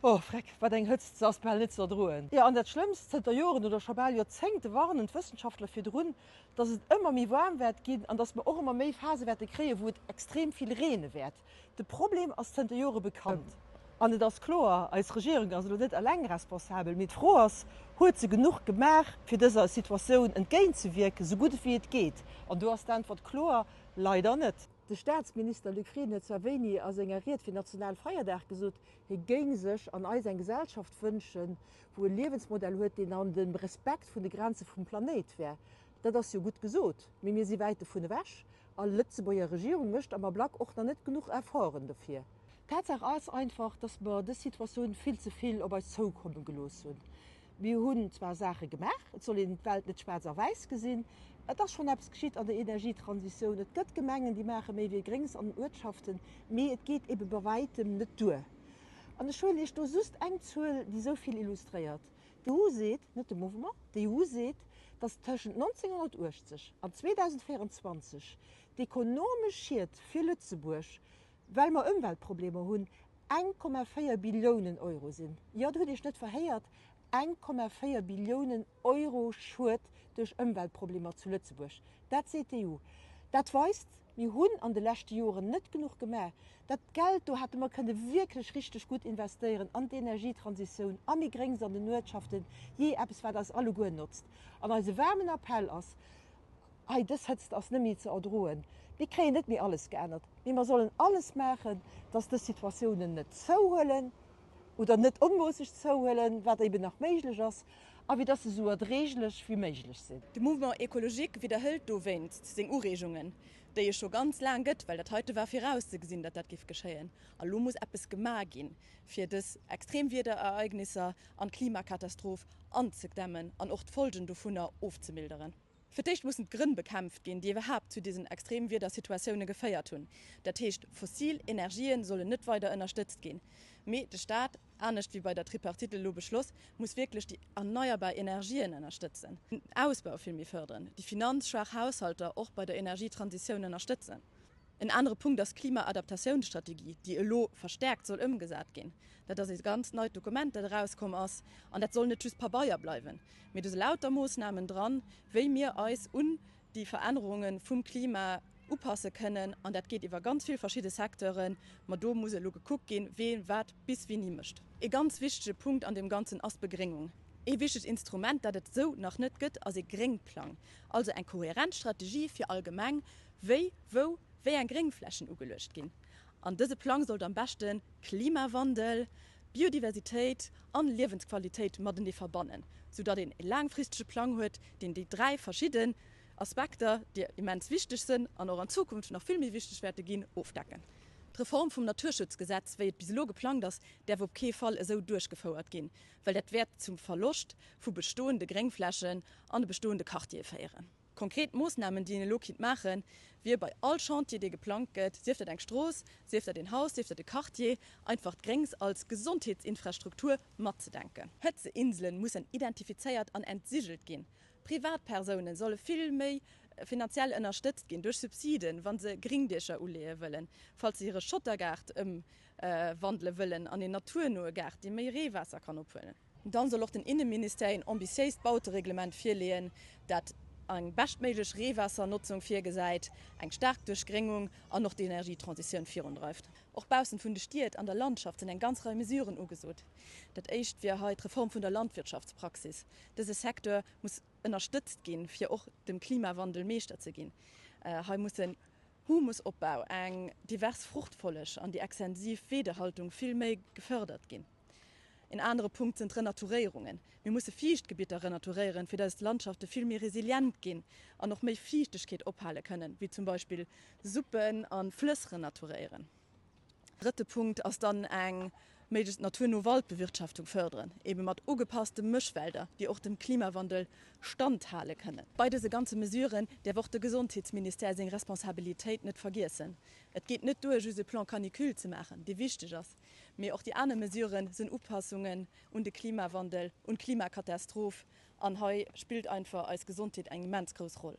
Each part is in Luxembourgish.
Oh freck, wat eng Hëtzt, se ass bal net ze erdroen. Jo, an dat Schlëmmst, zënter Joren oder scho bal Joerzéngte warnen d'Wëssenschaftler virdrun, dass et ëmmer méi waarm wäert ginn an dass mer och ëmmer méi Phase wäerte kréien, wou et extrem vill reene wäert. De Problem ass zënter Jore bekannt. An et ass kloer, eis Regierung ass elo net eleng responsabel, mee d'Fro ass, Huet se genuch gemaach, fir dëser Situatioun entgéintzewierken, sou gutt wéi et geet? An do ass d'Äntwert kloer, leider net. De Staatsminister Luc Frieden huet zwar wéini a senger Ried fir Nationalfeierdag gesot, hie géing sech an eis eng Gesellschaft wënschen, wou e Liewensmodell huet, deen an dem Respekt vun de Grenze vum Planéit wär. Dat ass jo gutt gesot, mee mir si wäit dovun ewech a Lëtzebuerger Regierung mécht am Ablack och nach net genuch Efforten dofir. Tatsaach ass einfach, datt mer dës Situatioun vill ze vill op eis zoukomme gelooss hunn. Mir hunn zwar Saache gemaach, et soll een d'Welt net schwaarz a wäiss gesinn, et ass schonn eppes geschitt an der Energietransitioun, et gëtt Gemengen, déi maache méi wéi Gréngs an den Uertschaften, mee et geet ebe bei wäitem net duer. An ech huelen Iech do just eng Zuel, déi esou vill illustréiert. D'EU seet, net de Mouvement, d'EU seet, datt tëschent 1980 an 2024 d'ekonomesch Schied fir Lëtzebuerg, well mer Ëmweltproblemer hunn, 1,4 Billiounen Euro sinn. Jo, der hutt Iech net verhéiert, 1,4 Billiounen Euro Schued duerch Ëmweltproblemer zu Lëtzebuerg. Dat seet d'EU. Dat weist, mir hunn an de leschte Joren net genuch gemaach. Dat Geld do hätte mer kënne wierklech richteg gutt investéieren an d'Energietransitioun, a méi Gréngs an den Uertschaften, jee, eppes wat eis alleguer notzt. An eise waarmen Appell ass, Hei, dës Hëtzt ass net méi ze erdroen. Mir kréien net méi alles geännert, mee mer sollen alles maachen, dass dës Situatiounen net zouhuelen oder net onmoosseg zouhuelen, wat eben nach méiglech ass, a fir dass se esou erdréiglech wéi méiglech sinn. De Mouvement Ecologique widderhëlt dowéinst seng Ureegungen, déi e scho ganz laang gëtt, well dat heite war virauszegesinn, datt dat géif geschéien. A lo muss eppes gemaach ginn, fir dës Extremwiederereignisser an d'Klimakatastroph anzedämmen an och d'Folgen dovunner ofzemilderen. Fir d'éischt mussen d'Grënn bekämpft ginn, déi iwwerhaapt zu diesen Extremwiedersituatioune geféiert hunn. Dat heescht, fossil Energien sollen net weider ënnerstëtzt ginn, mee de Staat, anescht wéi bei der Tripartite elo beschloss, muss wierklech déi erneierbar Energien ënnerstëtzen, den Ausbau vill méi fërderen, déi finanzschwaach Haushalter och bei der Energietransitioun ënnerstëtzen. En anere Punkt ass d'Klimaadaptatiounsstrategie, déi elo verstäerkt soll ëmgesat ginn. Dat ass e ganz neit Dokument, dat erauskomm ass, an dat soll net just Pabeier bleiwen, mee do si lauter Moossnamen dran, wéi mir eis un déi Verännerunge vum Klima upasse kënnen. An dat geet iwwer ganz vill verschidde Secteuren, ma do muss elo gekuckt ginn, wee wat bis wéini mécht. E ganz wichtege Punkt an deem Ganzen ass d'Begréngung. Ee wichtegt Instrument, dat et esou nach net gëtt, ass ee Gréngplang, also eng kohärent Strategie fir allgemeng, wéi, wou, wéi eng Gréngflächen ugeluecht ginn. An dëse Plang sollt am beschte Klimawandel, Biodiversitéit an Liewensqualitéit matenee verbannen, sou datt een e laangfristege Plang huet, deen déi 3 verschidden Aspekter, déi immens wichteg sënn an och an Zukunft nach vill méi wichteg wäerte ginn, ofdecken. D'Reform vum Naturschutzgesetz, wéi et bis elo geplangt ass, däerf op kee Fall esou duerchgefouert ginn, well dat wäert zum Verloscht vu bestoende Gréngflächen an de bestoende Quartiere féieren. Konkret Moossnamen, déi een elo kinnt maachen, wier bei all Chantier, dee geplangt gëtt, sief dat eng Strooss, sief dat een Haus, sief dat e Quartier, einfach d'Gréngs als Gesondheetsinfrastruktur matzedenken. Hëtzeinselen mussen identifizéiert an entsigelt ginn. Privatpersoune solle vill méi finanziell ënnerstëtzt ginn duerch Subsiden, wa se Gringdiecher uleeë wëllen, falls se hire Schottergaart ëmwandele wëllen an een naturnoe Gaart, dee méi Reewaasser kann ophuelen. Dann soll och den Inneministère een ambitiéist Bautereglement virleeën, dat eng beschtméiglech Reewaassernotzung virgesäit, eng staark Duerchgréngung an och d'Energietransitioun virundreift. Och baussent vun de Stied an der Landschaft sinn eng ganz Rei Mesuren ugesot. Dat éischt wier hei d'Reform vun der Landwirtschaftspraxis. Dëse Secteur muss ënnerstëtzt ginn, fir och dem Klimawandel Meeschter ze ginn. Hei mussen Humusopbau, eng divers Fruchtfolleg an déi extensiv Weedehaltung vill méi gefërdert ginn. En anere Punkt sinn d'Renaturéierungen. Mir musse Fiichtgebitter renaturéieren, fir datt eis Landschafte vill méi resilient ginn an och méi Fiichtegkeet ophale kënnen, wéi zum Beispill Suppen a Flëss renaturéieren. Drëtte Punkt ass dann eng méiglechst naturno Waldbewirtschaftung fërderen, ebe mat ugepasste Mëschwälder, déi och dem Klimawandel standhale kënnen. Bei dëse ganze Mesuren däerf och de Gesondheetsministère seng Responsabilitéit net vergiessen. Et geet net duer, just e Plan canicule ze maachen, dee wichteg ass, Mee och déi aner Mesuren sinn Upassungen un de Klimawandel, un d'Klimakatastroph. An hei spillt einfach eis Gesondheet eng immens grouss Roll.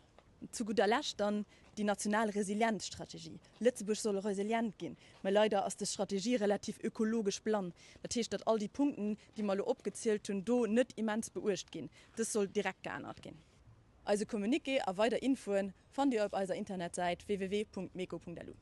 Zu gudder Lescht dann. Déi national Resilienzstrategie. Lëtzebuerg soll resilient ginn, mä leider ass dës Strategie relativ ökologesch blann. Dat heescht, datt all déi Punkten, déi mer elo opgezielt hunn, do net immens beuecht ginn. Dës soll direkt geännert ginn. Eise Communiqué a weider Infoen fannt Dir op eiser Internetsäit www.meco.lu.